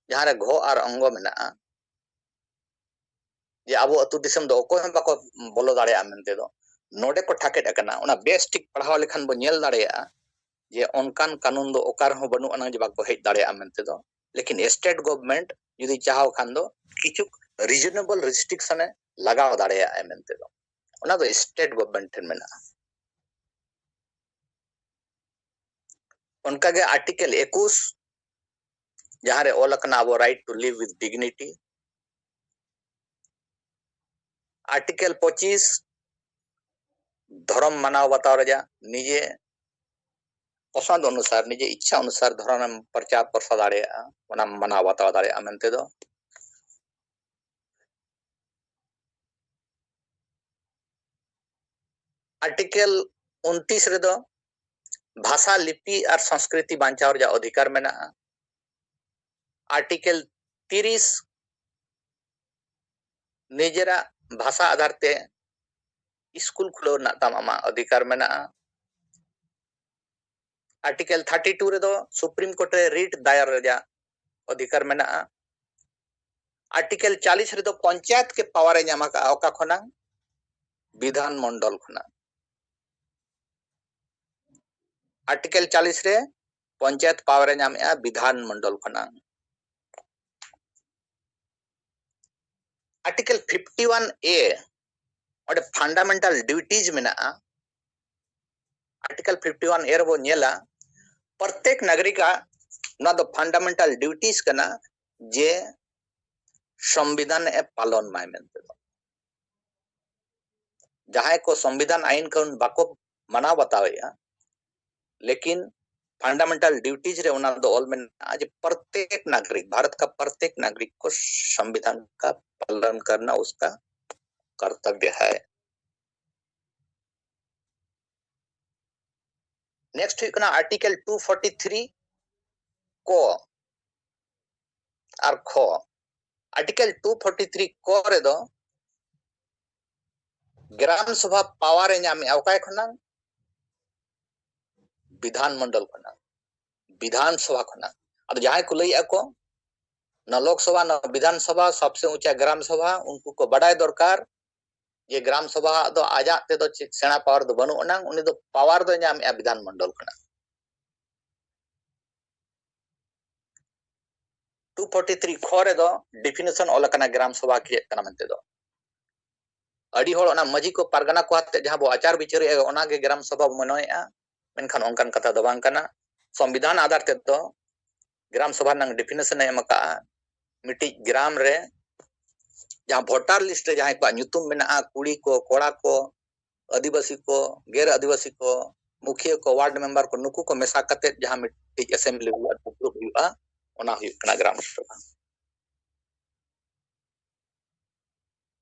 ᱡᱟᱦᱟᱸ ᱨᱮ ᱜᱷᱚ ᱟᱨ ᱚᱝᱜᱚ ᱢᱮᱱᱟᱜᱼᱟ, ᱡᱮ ᱟᱵᱚ ᱟᱹᱛᱩ ᱫᱤᱥᱚᱢ ᱫᱚ ᱚᱠᱚᱭ ᱦᱚᱸ ᱵᱟᱠᱚ ᱵᱚᱞᱚ ᱫᱟᱲᱮᱭᱟᱜᱼᱟ ᱢᱮᱱᱛᱮ ᱫᱚ ᱱᱚᱰᱮ ᱠᱚ ᱴᱷᱟᱠᱮᱫ ᱟᱠᱟᱱᱟ᱾ ᱚᱱᱟ ᱵᱮᱥ ᱴᱷᱤᱠ ᱯᱟᱲᱦᱟᱣ ᱞᱮᱠᱷᱟᱱ ᱵᱚ ᱧᱮᱞ ᱫᱟᱲᱮᱭᱟᱜᱼᱟ ᱡᱮ ᱚᱱᱠᱟᱱ ᱠᱟᱹᱱᱩᱱ ᱫᱚ ᱚᱠᱟ ᱨᱮᱦᱚᱸ ᱵᱟᱹᱱᱩᱜ ᱟᱱᱟᱝ ᱡᱮ ᱵᱟᱠᱚ ᱦᱮᱡ ᱫᱟᱲᱮᱭᱟᱜᱼᱟ ᱢᱮᱱᱛᱮ ᱫᱚ᱾ ᱞᱮᱠᱤᱱ ᱥᱴᱮᱴ ᱜᱚᱵᱷᱢᱮᱱᱴ ᱡᱩᱫᱤ ᱪᱟᱦᱟᱣ ᱠᱷᱟᱱ ᱫᱚ ᱠᱤᱪᱷᱩ ᱨᱤᱡᱚᱱᱮᱵᱚᱞ ᱨᱮᱥᱴᱨᱤᱠᱥᱚᱱ ᱮ ᱞᱟᱜᱟᱣ ᱫᱟᱲᱮᱭᱟᱜᱼᱟ ᱢᱮᱱᱛᱮ ᱫᱚ, ᱚᱱᱟ ᱫᱚ ᱥᱴᱮᱴ ᱜᱚᱵᱷᱢᱮᱱᱴ ᱴᱷᱮᱱ ᱢᱮᱱᱟᱜᱼᱟ᱾ ᱚᱱᱠᱟᱜᱮ ᱟᱨᱴᱤᱠᱮᱞ ᱮᱠᱩᱥ, ᱡᱟᱦᱟᱸ ᱨᱮ ᱚᱞ ᱟᱠᱟᱱᱟ ᱟᱵᱚ right to live with dignity, article ᱯᱚᱸᱪᱤᱥ, ᱫᱷᱚᱨᱚᱢ ᱢᱟᱱᱟᱣ ᱵᱟᱛᱟᱣ ᱨᱮᱭᱟᱜ, ᱱᱤᱡᱮ ᱯᱚᱥᱚᱸᱫ ᱚᱱᱩᱥᱟᱨ, ᱱᱤᱡᱮ ᱤᱪᱪᱷᱟ ᱚᱱᱩᱥᱟᱨ ᱫᱷᱚᱨᱚᱢ ᱮᱢ ᱯᱨᱚᱪᱟᱨ ᱯᱨᱚᱥᱟᱨ ᱫᱟᱲᱮᱭᱟᱜᱼᱟ, ᱚᱱᱟᱢ ᱢᱟᱱᱟᱣ ᱵᱟᱛᱟᱣ ᱫᱟᱲᱮᱭᱟᱜᱼᱟ ᱢᱮᱱᱛᱮ ᱫᱚ᱾ ᱟᱨᱴᱤᱠᱮᱞ ᱩᱱᱛᱤᱥ ᱨᱮᱫᱚ ᱵᱷᱟᱥᱟ, ᱞᱤᱯᱤ ᱟᱨ ᱥᱚᱝᱥᱠᱨᱤᱛᱤ ᱵᱟᱧᱪᱟᱣ ᱨᱮᱭᱟᱜ ᱚᱫᱷᱤᱠᱟᱨ ᱢᱮᱱᱟᱜᱼᱟ᱾ ᱟᱨᱴᱤᱠᱮᱞ ᱛᱤᱨᱤᱥ, ᱱᱤᱡᱮᱨᱟᱜ ᱵᱷᱟᱥᱟ ᱟᱫᱷᱟᱨ ᱛᱮ ᱥᱠᱩᱞ ᱠᱷᱩᱞᱟᱹᱣ ᱨᱮᱱᱟᱜ ᱛᱟᱢ ᱟᱢᱟᱜ ᱚᱫᱷᱤᱠᱟᱨ ᱢᱮᱱᱟᱜᱼᱟ᱾ ᱟᱨᱴᱤᱠᱮᱞ ᱛᱷᱟᱨᱴᱤ ᱴᱩ ᱨᱮᱫᱚ ᱥᱩᱯᱨᱤᱢ ᱠᱳᱨᱴ ᱨᱮ ᱨᱤᱴ ᱫᱟᱭᱟᱨ ᱨᱮᱭᱟᱜ ᱚᱫᱷᱤᱠᱟᱨ ᱢᱮᱱᱟᱜᱼᱟ᱾ ᱟᱨᱴᱤᱠᱮᱞ ᱪᱟᱞᱤᱥ ᱨᱮᱫᱚ ᱯᱚᱧᱪᱟᱭᱮᱛ ᱜᱮ ᱯᱟᱣᱟᱨ ᱮ ᱧᱟᱢ ᱟᱠᱟᱫᱼᱟ᱾ ᱚᱠᱟ ᱠᱷᱚᱱᱟᱝ? ᱵᱤᱫᱷᱟᱱ ᱢᱚᱱᱰᱚᱞ ᱠᱷᱚᱱᱟᱝ᱾ ᱟᱨᱴᱤᱠᱮᱞ ᱪᱟᱞᱤᱥ ᱨᱮ ᱯᱚᱧᱪᱟᱭᱮᱛ ᱯᱟᱣᱟᱨ ᱮ ᱧᱟᱢᱮᱫᱼᱟ ᱵᱤᱫᱷᱟᱱ ᱢᱚᱱᱰᱚᱞ ᱠᱷᱚᱱᱟᱝ᱾ ᱟᱨᱴᱤᱠᱮᱞ ᱯᱷᱤᱯᱴᱤ ᱣᱟᱱ ᱮ, ᱚᱸᱰᱮ ᱯᱷᱟᱱᱰᱟᱢᱮᱱᱴᱟᱞ ᱰᱤᱭᱩᱴᱤᱡᱽ ᱢᱮᱱᱟᱜᱼᱟ᱾ ᱟᱨᱴᱤᱠᱮᱞ ᱯᱷᱤᱯᱴᱤ ᱣᱟᱱ ᱮ ᱨᱮᱵᱚ ᱧᱮᱞᱟ, ᱯᱨᱚᱛᱮᱠ ᱱᱟᱜᱚᱨᱤᱠᱟᱜ ᱱᱚᱣᱟ ᱫᱚ ᱯᱷᱟᱱᱰᱟᱢᱮᱱᱴᱟᱞ ᱰᱤᱭᱩᱴᱤᱡᱽ ᱠᱟᱱᱟ ᱡᱮ ᱥᱚᱝᱵᱤᱫᱷᱟᱱ ᱮ ᱯᱟᱞᱚᱱ ᱢᱟᱭ ᱢᱮᱱᱛᱮ ᱫᱚ᱾ ᱡᱟᱦᱟᱸᱭ ᱠᱚ ᱥᱚᱝᱵᱤᱫᱷᱟᱱ ᱟᱭᱤᱱ ᱠᱟᱹᱱᱩᱱ ᱵᱟᱠᱚ ᱢᱟᱱᱟᱣ ᱵᱟᱛᱟᱣᱮᱫᱼᱟ, ᱞᱮᱠᱤᱱ ᱯᱷᱟᱱᱰᱟᱢᱮᱱᱴᱟᱞ ᱰᱤᱭᱩᱴᱤᱡᱽ ᱨᱮ ᱚᱱᱟ ᱫᱚ ᱚᱞ ᱢᱮᱱᱟᱜᱼᱟ ᱡᱮ ᱯᱨᱚᱛᱮᱠ ᱱᱟᱜᱚᱨᱤᱠ, ᱵᱷᱟᱨᱚᱛ ᱠᱟ ᱯᱨᱚᱛᱮᱠ ᱱᱟᱜᱚᱨᱤᱠ ᱠᱚ ᱥᱚᱝᱵᱤᱫᱷᱟᱱ ᱠᱟ ᱯᱟᱞᱚᱱ ᱠᱟᱨᱱᱟ ᱩᱥᱠᱟ ᱠᱚᱨᱛᱚᱵᱭᱚ ᱦᱟᱭ᱾ ᱱᱮᱠᱥᱴ ᱦᱩᱭᱩᱜ ᱠᱟᱱᱟ ᱟᱨᱴᱤᱠᱮᱞ ᱴᱩ ᱯᱷᱳᱨᱴᱤ ᱛᱷᱨᱤ ᱠᱚ ᱟᱨ ᱠᱷᱚ᱾ ᱟᱨᱴᱤᱠᱮᱞ ᱴᱩ ᱯᱷᱳᱨᱴᱤ ᱛᱷᱨᱤ ᱠᱚ ᱨᱮᱫᱚ ᱜᱨᱟᱢ ᱥᱚᱵᱷᱟ ᱯᱟᱣᱟᱨ ᱮ ᱧᱟᱢᱮᱫᱼᱟ᱾ ᱚᱠᱟ ᱠᱷᱚᱱᱟᱝ? ᱵᱤᱫᱷᱟᱱ ᱢᱚᱱᱰᱚᱞ ᱠᱷᱚᱱᱟᱝ, ᱵᱤᱫᱷᱟᱱ ᱥᱚᱵᱷᱟ ᱠᱷᱚᱱᱟᱝ᱾ ᱟᱫᱚ ᱡᱟᱦᱟᱸᱭ ᱠᱚ ᱞᱟᱹᱭᱮᱫᱼᱟ ᱠᱚ ᱱᱚᱣᱟ ᱞᱳᱠ ᱥᱚᱵᱷᱟ, ᱱᱚᱣᱟ ᱵᱤᱫᱷᱟᱱ ᱥᱚᱵᱷᱟ ᱥᱚᱵᱥᱮ ᱩᱪᱟ ᱜᱨᱟᱢ ᱥᱚᱵᱷᱟ, ᱩᱱᱠᱩ ᱠᱚ ᱵᱟᱰᱟᱭ ᱫᱚᱨᱠᱟᱨ ᱡᱮ ᱜᱨᱟᱢ ᱥᱚᱵᱷᱟ ᱟᱜ ᱫᱚ ᱟᱡᱟᱜ ᱛᱮᱫᱚ ᱪᱮᱫ ᱥᱮᱬᱟ ᱯᱟᱣᱟᱨ ᱫᱚ ᱵᱟᱹᱱᱩᱜ ᱟᱱᱟᱝ, ᱩᱱᱤ ᱫᱚ ᱯᱟᱣᱟᱨ ᱫᱚᱭ ᱧᱟᱢᱮᱫᱼᱟ ᱵᱤᱫᱷᱟᱱ ᱢᱚᱱᱰᱚᱞ ᱠᱷᱚᱱᱟᱜ᱾ ᱴᱩ ᱯᱷᱳᱨᱴᱤ ᱛᱷᱨᱤ ᱠᱷᱚ ᱨᱮᱫᱚ ᱰᱤᱯᱷᱤᱱᱮᱥᱚᱱ ᱚᱞ ᱟᱠᱟᱱᱟ ᱜᱨᱟᱢ ᱥᱚᱵᱷᱟ ᱪᱮᱫ ᱠᱟᱱᱟ ᱢᱮᱱᱛᱮ ᱫᱚ᱾ ᱟᱹᱰᱤ ᱦᱚᱲ ᱚᱱᱟ ᱢᱟᱹᱡᱷᱤ ᱠᱚ ᱯᱟᱨᱜᱟᱱᱟ ᱠᱚ ᱟᱛᱮ ᱡᱟᱦᱟᱸ ᱵᱚ ᱟᱪᱟᱨ ᱵᱤᱪᱟᱹᱨᱮᱫᱼᱟ, ᱚᱱᱟᱜᱮ ᱜᱨᱟᱢ ᱥᱚᱵᱷᱟ ᱵᱚ ᱢᱚᱱᱮᱭᱮᱫᱼᱟ, ᱢᱮᱱᱠᱷᱟᱱ ᱚᱱᱠᱟᱱ ᱠᱟᱛᱷᱟ ᱫᱚ ᱵᱟᱝ ᱠᱟᱱᱟ᱾ ᱥᱚᱝᱵᱤᱫᱷᱟᱱ ᱟᱫᱷᱟᱨ ᱛᱮᱫᱚ ᱜᱨᱟᱢ ᱥᱚᱵᱷᱟ ᱨᱮᱱᱟᱜ ᱰᱤᱯᱷᱤᱱᱮᱥᱚᱱ ᱮ ᱮᱢ ᱟᱠᱟᱫᱼᱟ᱾ ᱢᱤᱫᱴᱤᱡ ᱜᱨᱟᱢ ᱨᱮ ᱡᱟᱦᱟᱸ ᱵᱷᱳᱴᱟᱨ ᱞᱤᱥᱴ ᱨᱮ ᱡᱟᱦᱟᱸᱭ ᱠᱚᱣᱟᱜ ᱧᱩᱛᱩᱢ ᱢᱮᱱᱟᱜᱼᱟ, ᱠᱩᱲᱤ ᱠᱚ, ᱠᱚᱲᱟ ᱠᱚ, ᱟᱹᱫᱤᱵᱟᱹᱥᱤ ᱠᱚ, ᱜᱮᱨ ᱟᱹᱫᱤᱵᱟᱹᱥᱤ ᱠᱚ, ᱢᱩᱠᱷᱤᱭᱟᱹ ᱠᱚ, ᱣᱟᱨᱰ ᱢᱮᱢᱵᱟᱨ ᱠᱚ, ᱱᱩᱠᱩ ᱠᱚ ᱢᱮᱥᱟ ᱠᱟᱛᱮᱫ ᱡᱟᱦᱟᱸ ᱢᱤᱫᱴᱤᱡ ᱮᱥᱮᱢᱵᱞᱤ ᱦᱩᱭᱩᱜᱼᱟ, ᱫᱩᱯᱲᱩᱵ ᱦᱩᱭᱩᱜᱼᱟ, ᱚᱱᱟ ᱦᱩᱭᱩᱜ ᱠᱟᱱᱟ gram sabha.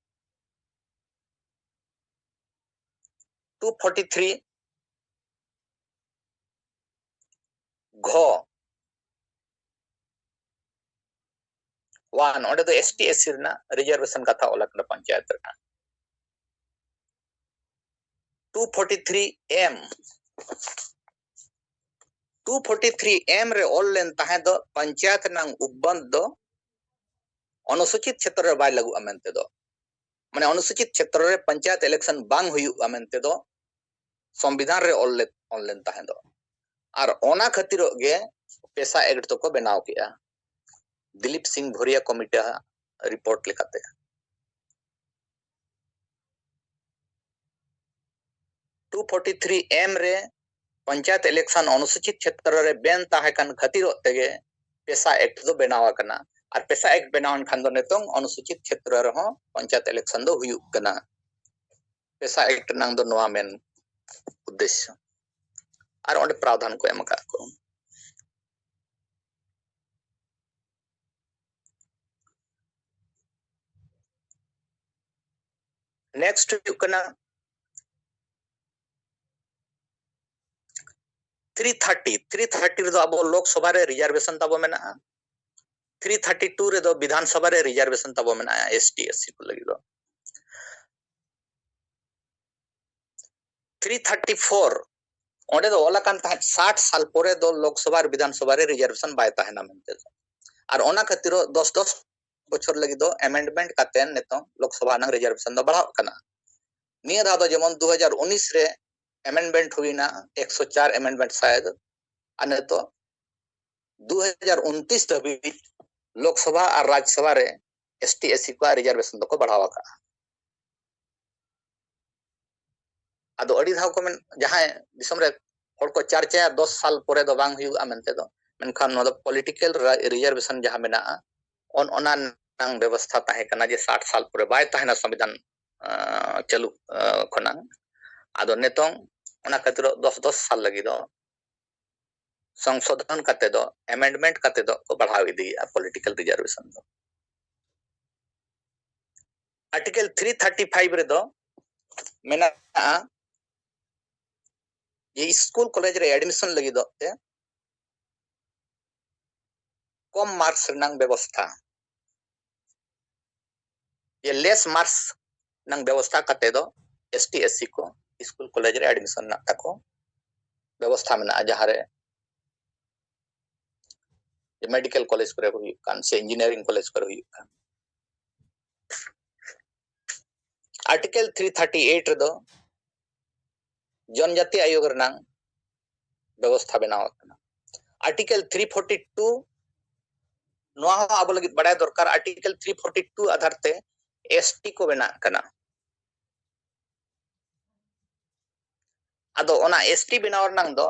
two forty three ᱜᱷᱚ ᱣᱟᱱ, ᱚᱸᱰᱮ ᱫᱚ S T S C ᱨᱮᱱᱟᱜ reservation ᱠᱟᱛᱷᱟ ᱚᱞ ᱟᱠᱟᱱᱟ ᱯᱚᱧᱪᱟᱭᱮᱛ ᱨᱮᱱᱟᱜ᱾ two forty three M, two forty three M ᱨᱮ ᱚᱞ ᱞᱮᱱ ᱛᱟᱦᱮᱸ ᱫᱚ ᱯᱚᱧᱪᱟᱭᱮᱛ ᱨᱮᱱᱟᱜ ᱩᱯᱵᱚᱱᱫᱷ ᱫᱚ ᱚᱱᱩᱥᱩᱪᱤᱛ ᱪᱷᱮᱛᱨᱚ ᱨᱮ ᱵᱟᱭ ᱞᱟᱹᱜᱩᱜᱼᱟ ᱢᱮᱱᱛᱮ ᱫᱚ, ᱢᱟᱱᱮ ᱚᱱᱩᱥᱩᱪᱤᱛ ᱪᱷᱮᱛᱨᱚ ᱨᱮ ᱯᱚᱧᱪᱟᱭᱮᱛ election ᱵᱟᱝ ᱦᱩᱭᱩᱜᱼᱟ ᱢᱮᱱᱛᱮ ᱫᱚ ᱥᱚᱝᱵᱤᱫᱷᱟᱱ ᱨᱮ ᱚᱞ ᱞᱮ-, ᱚᱞ ᱞᱮᱱ ᱛᱟᱦᱮᱸ ᱫᱚ᱾ ᱟᱨ ᱚᱱᱟ ᱠᱷᱟᱹᱛᱤᱨᱚᱜ ᱜᱮ PESA Act ᱫᱚᱠᱚ ᱵᱮᱱᱟᱣ ᱠᱮᱜᱼᱟ, ᱫᱤᱞᱤᱯ ᱥᱤᱝ ᱵᱷᱚᱨᱤᱭᱟ ᱠᱚᱢᱤᱴᱤ ᱟᱜ report ᱞᱮᱠᱟᱛᱮ᱾ two forty three M ᱨᱮ ᱯᱚᱧᱪᱟᱭᱮᱛ election ᱚᱱᱩᱥᱩᱪᱤᱛ ᱪᱷᱮᱛᱨᱚ ᱨᱮ ban ᱛᱟᱦᱮᱸ ᱠᱟᱱ ᱠᱷᱟᱹᱛᱤᱨᱚᱜ ᱛᱮᱜᱮ PESA Act ᱫᱚ ᱵᱮᱱᱟᱣ ᱟᱠᱟᱱᱟ᱾ ᱟᱨ PESA Act ᱵᱮᱱᱟᱣ ᱮᱱ ᱠᱷᱟᱱ ᱫᱚ ᱱᱤᱛᱚᱝ ᱚᱱᱩᱥᱩᱪᱤᱛ ᱪᱷᱮᱛᱨᱚ ᱨᱮᱦᱚᱸ ᱯᱚᱧᱪᱟᱭᱮᱛ election ᱫᱚ ᱦᱩᱭᱩᱜ ᱠᱟᱱᱟ᱾ PESA Act ᱨᱮᱱᱟᱜ ᱫᱚ ᱱᱚᱣᱟ main ᱩᱫᱽᱫᱮᱥᱥᱚ᱾ ᱟᱨ ᱚᱸᱰᱮ ᱯᱨᱟᱣᱫᱷᱟᱱ ᱠᱚ ᱮᱢ ᱟᱠᱟᱫ ᱠᱚ᱾ Next ᱦᱩᱭᱩᱜ ᱠᱟᱱᱟ three thirty, three thirty ᱨᱮᱫᱚ ᱟᱵᱚ ᱞᱳᱠ ᱥᱚᱵᱷᱟ ᱨᱮ reservation ᱛᱟᱵᱚ ᱢᱮᱱᱟᱜᱼᱟ, three thirty two ᱨᱮᱫᱚ ᱵᱤᱫᱷᱟᱱ ᱥᱚᱵᱷᱟ ᱨᱮ reservation ᱛᱟᱵᱚ ᱢᱮᱱᱟᱜᱼᱟ S T S C ᱠᱚ ᱞᱟᱹᱜᱤᱫ ᱫᱚ᱾ three thirty four, ᱚᱸᱰᱮ ᱫᱚ ᱚᱞ ᱟᱠᱟᱱ ᱛᱟᱦᱮᱸᱫ ᱥᱟᱴ ᱥᱟᱞ ᱯᱚᱨᱮ ᱫᱚ ᱞᱳᱠ ᱥᱚᱵᱷᱟ ᱟᱨ ᱵᱤᱫᱷᱟᱱ ᱥᱚᱵᱷᱟ ᱨᱮ reservation ᱵᱟᱭ ᱛᱟᱦᱮᱱᱟ ᱢᱮᱱᱛᱮ ᱫᱚ᱾ ᱟᱨ ᱚᱱᱟ ᱠᱷᱟᱹᱛᱤᱨ ᱫᱚᱥ ᱫᱚᱥ ᱵᱚᱪᱷᱚᱨ ᱞᱟᱹᱜᱤᱫ ᱫᱚ amendment ᱠᱟᱛᱮ ᱱᱤᱛᱚᱝ ᱞᱳᱠ ᱥᱚᱵᱷᱟ ᱨᱮᱱᱟᱜ reservation ᱫᱚ ᱵᱟᱲᱦᱟᱣ ᱠᱟᱱᱟ᱾ ᱱᱤᱭᱟᱹ ᱫᱷᱟᱣ ᱫᱚ ᱡᱮᱢᱚᱱ ᱫᱩ ᱦᱟᱡᱟᱨ ᱩᱱᱤᱥ ᱨᱮ amendment ᱦᱩᱭᱱᱟ, ᱮᱠᱥᱚ ᱪᱟᱨ amendment ᱥᱟᱭᱟᱫ, ᱟᱨ ᱱᱤᱛᱚᱜ ᱫᱩ ᱦᱟᱡᱟᱨ ᱩᱱᱛᱤᱥ ᱫᱷᱟᱹᱵᱤᱡ ᱞᱳᱠ ᱥᱚᱵᱷᱟ ᱟᱨ ᱨᱟᱡᱽ ᱥᱚᱵᱷᱟ ᱨᱮ S T S C ᱠᱚᱣᱟᱜ reservation ᱫᱚᱠᱚ ᱵᱟᱲᱦᱟᱣ ᱟᱠᱟᱫᱼᱟ᱾ ᱟᱫᱚ ᱟᱹᱰᱤ ᱫᱷᱟᱣ ᱠᱚ ᱢᱮᱱ, ᱡᱟᱦᱟᱸᱭ ᱫᱤᱥᱚᱢ ᱨᱮ ᱦᱚᱲ ᱠᱚ ᱪᱟᱨᱪᱟᱭᱟ ᱫᱚᱥ ᱥᱟᱞ ᱯᱚᱨᱮ ᱫᱚ ᱵᱟᱝ ᱦᱩᱭᱩᱜᱼᱟ ᱢᱮᱱᱛᱮ ᱫᱚ, ᱢᱮᱱᱠᱷᱟᱱ ᱱᱚᱣᱟ ᱫᱚ political ᱨᱟ-, reservation ᱡᱟᱦᱟᱸ ᱢᱮᱱᱟᱜᱼᱟ, ᱚᱱ ᱚᱱᱟ ᱨᱮᱱᱟᱜ ᱵᱮᱵᱚᱥᱛᱷᱟ ᱛᱟᱦᱮᱸ ᱠᱟᱱᱟ ᱡᱮ ᱥᱟᱴ ᱥᱟᱞ ᱯᱚᱨᱮ ᱵᱟᱭ ᱛᱟᱦᱮᱱᱟ ᱥᱚᱝᱵᱤᱫᱷᱟᱱ, ᱟᱸ, ᱪᱟᱹᱞᱩ, ᱟᱸ, ᱠᱷᱚᱱᱟᱝ᱾ ᱟᱫᱚ ᱱᱤᱛᱚᱝ ᱚᱱᱟ ᱠᱷᱟᱹᱛᱤᱨ ᱫᱚᱥ ᱫᱚᱥ ᱥᱟᱞ ᱞᱟᱹᱜᱤᱫ ᱫᱚ ᱥᱚᱝᱥᱳᱫᱷᱚᱱ ᱠᱟᱛᱮ ᱫᱚ, amendment ᱠᱟᱛᱮ ᱫᱚ ᱠᱚ ᱵᱟᱲᱦᱟᱣ ᱤᱫᱤᱭᱮᱫᱼᱟ political reservation ᱫᱚ᱾ Article three thirty five ᱨᱮᱫᱚ ᱢᱮᱱᱟᱜᱼᱟ, ᱡᱮ ᱥᱠᱩᱞ ᱠᱚᱞᱮᱡᱽ ᱨᱮ ᱮᱰᱢᱤᱥᱚᱱ ᱞᱟᱹᱜᱤᱫᱚᱜ ᱛᱮ ᱠᱚᱢ ᱢᱟᱨᱠᱥ ᱨᱮᱱᱟᱝ ᱵᱮᱵᱚᱥᱛᱷᱟ, ᱡᱮ ᱞᱮᱥ ᱢᱟᱨᱠᱥ ᱨᱮᱱᱟᱝ ᱵᱮᱵᱚᱥᱛᱷᱟ ᱠᱟᱛᱮ ᱫᱚ ᱮᱥ ᱴᱤ ᱮᱥ ᱥᱤ ᱠᱚ ᱥᱠᱩᱞ ᱠᱚᱞᱮᱡᱽ ᱨᱮ ᱮᱰᱢᱤᱥᱚᱱ ᱨᱮᱱᱟᱜ ᱛᱟᱠᱚ ᱵᱮᱵᱚᱥᱛᱷᱟ ᱢᱮᱱᱟᱜᱼᱟ, ᱡᱟᱦᱟᱸ ᱨᱮ ᱢᱮᱰᱤᱠᱮᱞ ᱠᱚᱞᱮᱡᱽ ᱠᱚᱨᱮ ᱦᱩᱭᱩᱜ ᱠᱟᱱ ᱥᱮ ᱤᱧᱡᱤᱱᱤᱭᱟᱨᱤᱝ ᱠᱚᱞᱮᱡᱽ ᱠᱚᱨᱮ ᱦᱩᱭᱩᱜ ᱠᱟᱱ᱾ ᱟᱨᱴᱤᱠᱮᱞ ᱛᱷᱨᱤ ᱛᱷᱟᱨᱴᱤ ᱮᱭᱤᱴ ᱨᱮᱫᱚ ᱡᱚᱱᱡᱟᱛᱤ ᱟᱭᱳᱜᱽ ᱨᱮᱱᱟᱝ ᱵᱮᱵᱚᱥᱛᱷᱟ ᱵᱮᱱᱟᱣ ᱟᱠᱟᱱᱟ᱾ ᱟᱨᱴᱤᱠᱮᱞ ᱛᱷᱨᱤ ᱯᱷᱳᱨᱴᱤ ᱴᱩ, ᱱᱚᱣᱟ ᱦᱚᱸ ᱟᱵᱚ ᱞᱟᱹᱜᱤᱫ ᱵᱟᱲᱟᱭ ᱫᱚᱨᱠᱟᱨ, article three forty two Aadhaar ᱛᱮ ᱮᱥ ᱴᱤ ᱠᱚ ᱵᱮᱱᱟᱜ ᱠᱟᱱᱟ᱾ ᱟᱫᱚ ᱚᱱᱟ ᱮᱥ ᱴᱤ ᱵᱮᱱᱟᱣ ᱨᱮᱱᱟᱝ ᱫᱚ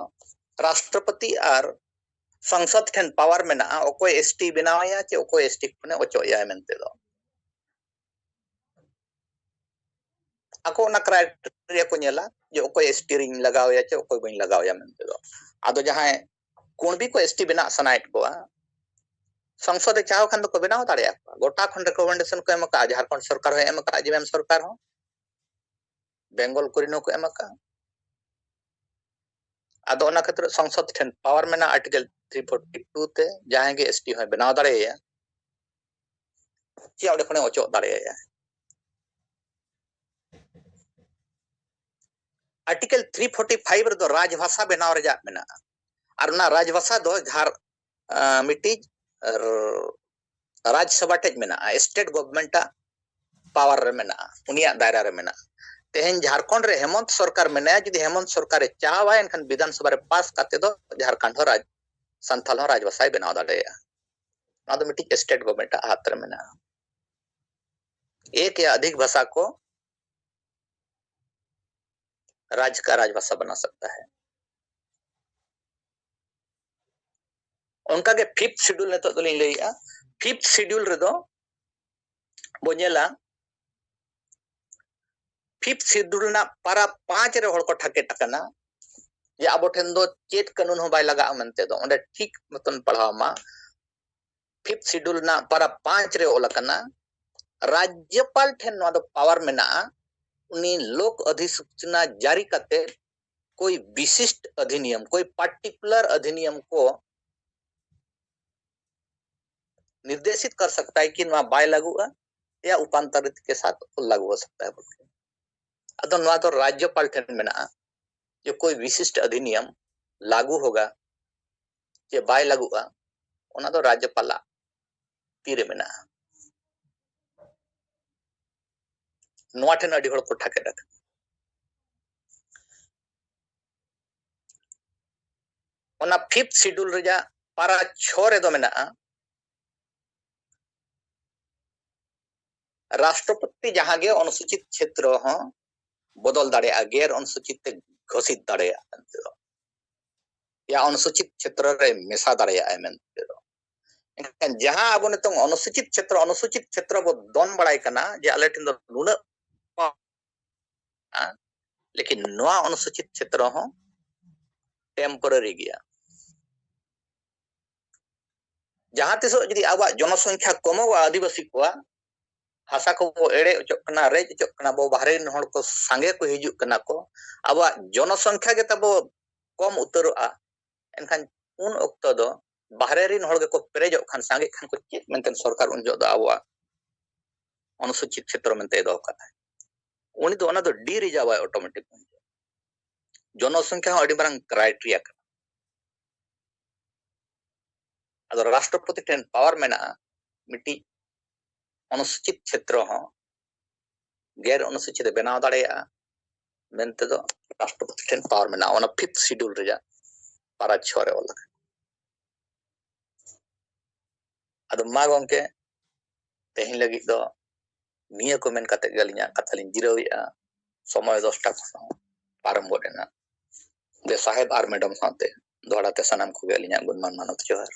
ᱨᱟᱥᱴᱨᱚᱯᱚᱛᱤ ᱟᱨ ᱥᱚᱝᱥᱚᱫ ᱴᱷᱮᱱ ᱯᱟᱣᱟᱨ ᱢᱮᱱᱟᱜᱼᱟ, ᱚᱠᱚᱭ ᱮᱥ ᱴᱤ ᱵᱮᱱᱟᱣ ᱮᱭᱟ ᱪᱮ ᱚᱠᱚᱭ ᱮᱥ ᱴᱤ ᱠᱷᱚᱱᱮ ᱚᱪᱚᱜ ᱮᱭᱟ ᱢᱮᱱᱛᱮ ᱫᱚ᱾ ᱟᱠᱚ ᱚᱱᱟ ᱠᱨᱟᱭᱴᱮᱨᱤᱭᱟ ᱠᱚ ᱧᱮᱞᱟ ᱡᱮ ᱚᱠᱚᱭ ᱮᱥ ᱴᱤ ᱨᱤᱧ ᱞᱟᱜᱟᱣ ᱮᱭᱟ ᱪᱮ ᱚᱠᱚᱭ ᱵᱟᱹᱧ ᱞᱟᱜᱟᱣ ᱮᱭᱟ ᱢᱮᱱᱛᱮ ᱫᱚ᱾ ᱟᱫᱚ ᱡᱟᱦᱟᱸᱭ ᱠᱩᱬᱵᱤ ᱠᱚ ᱮᱥ ᱴᱤ ᱵᱮᱱᱟᱜ ᱥᱟᱱᱟᱭᱮᱫ ᱠᱚᱣᱟ, ᱥᱚᱝᱥᱚᱫ ᱮ ᱪᱟᱦᱟᱣ ᱠᱷᱟᱱ ᱫᱚᱠᱚ ᱵᱮᱱᱟᱣ ᱫᱟᱲᱮᱭᱟᱠᱚᱣᱟ᱾ ᱜᱚᱴᱟ ᱠᱷᱚᱱ ᱨᱮᱠᱚᱢᱮᱱᱰᱮᱥᱚᱱ ᱠᱚ ᱮᱢ ᱟᱠᱟᱫᱼᱟ, ᱡᱷᱟᱲᱠᱷᱚᱸᱰ ᱥᱚᱨᱠᱟᱨ ᱦᱚᱸᱭ ᱮᱢ ᱟᱠᱟᱫᱼᱟ, ᱡᱮ ᱮᱢ ᱥᱚᱨᱠᱟᱨ ᱦᱚᱸ, ᱵᱮᱝᱜᱚᱞ ᱠᱚᱨᱮᱱ ᱦᱚᱸᱠᱚ ᱮᱢ ᱟᱠᱟᱫᱼᱟ᱾ ᱟᱫᱚ ᱚᱱᱟ ᱠᱷᱟᱹᱛᱤᱨ ᱥᱚᱝᱥᱚᱫ ᱴᱷᱮᱱ ᱯᱟᱣᱟᱨ ᱢᱮᱱᱟᱜᱼᱟ ᱟᱨᱴᱤᱠᱮᱞ ᱛᱷᱨᱤ ᱯᱷᱳᱨᱴᱤ ᱴᱩ ᱛᱮ, ᱡᱟᱦᱟᱸᱭ ᱜᱮ ᱮᱥ ᱴᱤ ᱦᱚᱸᱭ ᱵᱮᱱᱟᱣ ᱫᱟᱲᱮᱭᱟᱭᱟ, ᱪᱮ ᱚᱸᱰᱮ ᱠᱷᱚᱱᱮ ᱚᱪᱚᱜ ᱫᱟᱲᱮᱭᱟᱭᱟ᱾ ᱟᱨᱴᱤᱠᱮᱞ ᱛᱷᱨᱤ ᱯᱷᱳᱨᱴᱤ ᱯᱷᱟᱭᱤᱵᱷ ᱨᱮᱫᱚ ᱨᱟᱡᱽᱵᱷᱟᱥᱟ ᱵᱮᱱᱟᱣ ᱨᱮᱭᱟᱜ ᱢᱮᱱᱟᱜᱼᱟ᱾ ᱟᱨ ᱚᱱᱟ ᱨᱟᱡᱽᱵᱷᱟᱥᱟ ᱫᱚ ᱡᱷᱟᱨ ᱟᱸ, ᱢᱤᱫᱴᱤᱡ ᱨ-, ᱨᱟᱡᱽᱥᱚᱵᱷᱟ ᱴᱷᱮᱡ ᱢᱮᱱᱟᱜᱼᱟ, ᱥᱴᱮᱴ ᱜᱚᱵᱷᱢᱮᱱᱴ ᱟᱜ ᱯᱟᱣᱟᱨ ᱨᱮ ᱢᱮᱱᱟᱜᱼᱟ, ᱩᱱᱤᱭᱟᱜ ᱫᱟᱭᱨᱟ ᱨᱮ ᱢᱮᱱᱟᱜᱼᱟ᱾ ᱛᱮᱦᱮᱧ ᱡᱷᱟᱲᱠᱷᱚᱸᱰ ᱨᱮ ᱦᱮᱢᱚᱱᱛ ᱥᱚᱨᱠᱟᱨ ᱢᱮᱱᱟᱭᱟ, ᱡᱩᱫᱤ ᱦᱮᱢᱚᱱᱛ ᱥᱚᱨᱠᱟᱨᱮ ᱪᱟᱦᱟᱣᱟᱭ, ᱮᱱᱠᱷᱟᱱ ᱵᱤᱫᱷᱟᱱ ᱥᱚᱵᱷᱟ ᱨᱮ ᱯᱟᱥ ᱠᱟᱛᱮ ᱫᱚ ᱡᱷᱟᱲᱠᱷᱚᱸᱰ ᱦᱚᱸ ᱨᱟᱡᱽ, ᱥᱟᱱᱛᱷᱟᱞ ᱦᱚᱸ ᱨᱟᱡᱽᱵᱷᱟᱥᱟᱭ ᱵᱮᱱᱟᱣ ᱫᱟᱲᱮᱭᱟᱜᱼᱟ᱾ ᱚᱱᱟ ᱫᱚ ᱢᱤᱫᱴᱤᱡ ᱥᱴᱮᱴ ᱜᱚᱵᱷᱢᱮᱱᱴ ᱟᱜ ᱦᱟᱛ ᱨᱮ ᱢᱮᱱᱟᱜᱼᱟ᱾ ᱮᱠ ᱭᱟ ᱚᱫᱷᱤᱠ ᱵᱷᱟᱥᱟ ᱠᱚ ᱨᱟᱡᱽ ᱠᱟ ᱨᱟᱡᱽᱵᱷᱟᱥᱟ ᱵᱟᱱᱟ ᱥᱟᱠᱛᱟ ᱦᱟᱭ᱾ ᱚᱱᱠᱟᱜᱮ ᱯᱷᱤᱯᱛᱷ ᱥᱤᱰᱩᱞ ᱱᱤᱛᱚᱜ ᱫᱚᱞᱤᱧ ᱞᱟᱹᱭᱮᱜᱼᱟ᱾ ᱯᱷᱤᱯᱛᱷ ᱥᱤᱰᱩᱞ ᱨᱮᱫᱚ ᱵᱚ ᱧᱮᱞᱟ, ᱯᱷᱤᱯᱛᱷ ᱥᱤᱰᱩᱞ ᱨᱮᱱᱟᱜ ᱯᱟᱨᱟ ᱯᱟᱸᱪ ᱨᱮ ᱦᱚᱲ ᱠᱚ ᱴᱷᱟᱠᱮᱫ ᱟᱠᱟᱱᱟ ᱡᱮ ᱟᱵᱚ ᱴᱷᱮᱱ ᱫᱚ ᱪᱮᱫ ᱠᱟᱹᱱᱩᱱ ᱦᱚᱸ ᱵᱟᱭ ᱞᱟᱜᱟᱜᱼᱟ ᱢᱮᱱᱛᱮ ᱫᱚ᱾ ᱚᱸᱰᱮ ᱴᱷᱤᱠ ᱢᱚᱛᱚᱱ ᱯᱟᱲᱦᱟᱣ ᱢᱟ, ᱯᱷᱤᱯᱛᱷ ᱥᱤᱰᱩᱞ ᱨᱮᱱᱟᱜ ᱯᱟᱨᱟ ᱯᱟᱸᱪ ᱨᱮ ᱚᱞ ᱟᱠᱟᱱᱟ, ᱨᱟᱡᱽᱡᱚᱯᱟᱞ ᱴᱷᱮᱱ ᱱᱚᱣᱟ ᱫᱚ ᱯᱟᱣᱟᱨ ᱢᱮᱱᱟᱜᱼᱟ, ᱩᱱᱤ ᱞᱳᱠ ᱚᱫᱷᱤᱥᱩᱪᱚᱱᱟ ᱡᱟᱹᱨᱤ ᱠᱟᱛᱮ कोई विशिष्ट अधिनियम, कोई पर्टिकुलर अधिनियम को निर्देशित कर सकता है कि ᱱᱚᱣᱟ ᱵᱟᱭ ᱞᱟᱹᱜᱩᱜᱼᱟ, ᱭᱟ ᱩᱯᱟᱱᱛᱟᱨᱤᱛ ᱠᱮ ᱥᱟᱛ ᱞᱟᱜᱩ ᱦᱚ ᱥᱟᱠᱛᱟ ᱦᱮ ᱵᱚᱞᱠᱮ᱾ ᱟᱫᱚ ᱱᱚᱣᱟ ᱫᱚ ᱨᱟᱡᱽᱡᱚᱯᱟᱞ ᱴᱷᱮᱱ ᱢᱮᱱᱟᱜᱼᱟ ᱡᱮ ᱠᱳᱭ ᱵᱤᱥᱤᱥᱴ ᱚᱫᱷᱤᱱᱤᱭᱚᱢ ᱞᱟᱜᱩ ᱦᱳᱜᱟ ᱪᱮ ᱵᱟᱭ ᱞᱟᱜᱩᱜᱼᱟ, ᱚᱱᱟ ᱫᱚ ᱨᱟᱡᱽᱡᱚᱯᱟᱞᱟᱜ ᱛᱤᱨᱮ ᱢᱮᱱᱟᱜᱼᱟ᱾ ᱱᱚᱣᱟ ᱴᱷᱮᱱ ᱟᱹᱰᱤ ᱦᱚᱲ ᱠᱚ ᱴᱷᱟᱠᱮᱫ ᱟᱠᱟᱱᱟ᱾ ᱚᱱᱟ ᱯᱷᱤᱯᱛᱷ ᱥᱤᱰᱩᱞ ᱨᱮᱭᱟᱜ ᱯᱟᱨᱟ ᱪᱷᱚ ᱨᱮᱫᱚ ᱢᱮᱱᱟᱜᱼᱟ, ᱨᱟᱥᱴᱨᱚᱯᱚᱛᱤ ᱡᱟᱦᱟᱸ ᱜᱮ ᱚᱱᱩᱥᱩᱪᱤᱛ ᱪᱷᱮᱛᱨᱚ ᱦᱚᱸ ᱵᱚᱫᱚᱞ ᱫᱟᱲᱮᱭᱟᱜᱼᱟ, ᱜᱮᱨ ᱚᱱᱩᱥᱩᱪᱤᱛ ᱛᱮ ᱜᱷᱳᱥᱤᱛ ᱫᱟᱲᱮᱭᱟᱜᱼᱟ ᱢᱮᱱᱛᱮ ᱫᱚ, ᱭᱟ ᱚᱱᱩᱥᱩᱪᱤᱛ ᱪᱷᱮᱛᱨᱚ ᱨᱮ ᱢᱮᱥᱟ ᱫᱟᱲᱮᱭᱟᱜᱼᱟᱭ ᱢᱮᱱᱛᱮ ᱫᱚ᱾ ᱮᱱᱠᱷᱟᱱ ᱡᱟᱦᱟᱸ ᱟᱵᱚ ᱱᱤᱛᱚᱝ ᱚᱱᱩᱥᱩᱪᱤᱛ ᱪᱷᱮᱛᱨᱚ, ᱚᱱᱩᱥᱩᱪᱤᱛ ᱪᱷᱮᱛᱨᱚ ᱵᱚ ᱫᱚᱱ ᱵᱟᱲᱟᱭ ᱠᱟᱱᱟ ᱡᱮ ᱟᱞᱮ ᱴᱷᱮᱱ ᱫᱚ ᱱᱩᱱᱟᱹᱜ, ᱞᱮᱠᱤᱱ ᱱᱚᱣᱟ ᱚᱱᱩᱥᱩᱪᱤᱛ ᱪᱷᱮᱛᱨᱚ ᱦᱚᱸ ᱴᱮᱢᱯᱳᱨᱟᱨᱤ ᱜᱮᱭᱟ᱾ ᱡᱟᱦᱟᱸ ᱛᱤᱥᱚᱜ ᱡᱩᱫᱤ ᱟᱵᱚᱣᱟᱜ ᱡᱚᱱᱚᱥᱚᱝᱠᱷᱟ ᱠᱚᱢᱚᱜᱚᱜᱼᱟ, ᱟᱹᱫᱤᱵᱟᱹᱥᱤ ᱠᱚᱣᱟᱜ ᱦᱟᱥᱟ ᱠᱚᱵᱚ ᱮᱲᱮ ᱚᱪᱚᱜ ᱠᱟᱱᱟ, ᱨᱮᱡ ᱚᱪᱚᱜ ᱠᱟᱱᱟ ᱵᱚ, ᱵᱟᱦᱨᱮ ᱨᱮᱱ ᱦᱚᱲ ᱠᱚ ᱥᱟᱸᱜᱮ ᱠᱚ ᱦᱤᱡᱩᱜ ᱠᱟᱱᱟ ᱠᱚ, ᱟᱵᱚᱣᱟᱜ ᱡᱚᱱᱚᱥᱚᱝᱠᱷᱟ ᱜᱮ ᱛᱟᱵᱚ ᱠᱚᱢ ᱩᱛᱟᱹᱨᱚᱜᱼᱟ, ᱮᱱᱠᱷᱟᱱ ᱩᱱ ᱚᱠᱛᱚ ᱫᱚ ᱵᱟᱦᱨᱮ ᱨᱮᱱ ᱦᱚᱲ ᱜᱮᱠᱚ ᱯᱮᱨᱮᱡᱚᱜ ᱠᱷᱟᱱ, ᱥᱟᱸᱜᱮᱜ ᱠᱷᱟᱱ ᱠᱚ, ᱪᱮᱫ ᱢᱮᱱᱛᱮ ᱥᱚᱨᱠᱟᱨ ᱩᱱ ᱡᱚᱦᱚᱜ ᱫᱚ ᱟᱵᱚᱣᱟᱜ ᱚᱱᱩᱥᱩᱪᱤᱛ ᱪᱷᱮᱛᱨᱚ ᱢᱮᱱᱛᱮ ᱫᱚᱦᱚ ᱠᱟᱜᱼᱟ? ᱩᱱᱤ ᱫᱚ ᱚᱱᱟ ᱫᱚ ᱰᱤ ᱨᱤᱡᱟᱨᱵᱷ ᱟᱭ ᱚᱴᱳᱢᱮᱴᱤᱠ᱾ ᱡᱚᱱᱚᱥᱚᱝᱠᱷᱟ ᱦᱚᱸ ᱟᱹᱰᱤ ᱢᱟᱨᱟᱝ ᱠᱨᱟᱭᱴᱮᱨᱤᱭᱟ ᱠᱟᱱᱟ᱾ ᱟᱫᱚ ᱨᱟᱥᱴᱨᱚᱯᱚᱛᱤ ᱴᱷᱮᱱ ᱯᱟᱣᱟᱨ ᱢᱮᱱᱟᱜᱼᱟ ᱢᱤᱫᱴᱤᱡ ᱚᱱᱩᱥᱩᱪᱤᱛ ᱪᱷᱮᱛᱨᱚ ᱦᱚᱸ ᱜᱮᱨ ᱚᱱᱩᱥᱩᱪᱤᱛ ᱮ ᱵᱮᱱᱟᱣ ᱫᱟᱲᱮᱭᱟᱜᱼᱟ ᱢᱮᱱᱛᱮ ᱫᱚ ᱨᱟᱥᱴᱨᱚᱯᱚᱛᱤ ᱴᱷᱮᱱ ᱯᱟᱣᱟᱨ ᱢᱮᱱᱟᱜᱼᱟ᱾ ᱚᱱᱟ ᱯᱷᱤᱯᱛᱷ ᱥᱤᱰᱩᱞ ᱨᱮᱭᱟᱜ ᱯᱟᱨᱟ ᱪᱷᱚ ᱨᱮ ᱚᱞ ᱟᱠᱟᱱᱟ᱾ ᱟᱫᱚ ᱢᱟ ᱜᱚᱢᱠᱮ, ᱛᱮᱦᱮᱧ ᱞᱟᱹᱜᱤᱫ ᱫᱚ ᱱᱤᱭᱟᱹ ᱠᱚ ᱢᱮᱱ ᱠᱟᱛᱮ ᱜᱮ ᱟᱹᱞᱤᱧᱟᱜ ᱠᱟᱛᱷᱟ ᱞᱤᱧ ᱡᱤᱨᱟᱹᱣᱮᱫᱼᱟ᱾ ᱥᱚᱢᱚᱭ ᱫᱚᱥᱴᱟ ᱠᱷᱚᱱ ᱦᱚᱸ ᱯᱟᱨᱚᱢ ᱜᱚᱫ ᱮᱱᱟ᱾ ᱫᱮ ᱥᱟᱦᱮᱵᱽ ᱟᱨ ᱢᱮᱰᱟᱢ ᱥᱟᱶᱛᱮ ᱫᱚᱦᱲᱟ ᱛᱮ ᱥᱟᱱᱟᱢ ᱠᱚᱜᱮ ᱟᱹᱞᱤᱧᱟᱜ ᱜᱩᱱᱢᱟᱱ ᱢᱟᱱᱚᱛ ᱡᱚᱦᱟᱨ᱾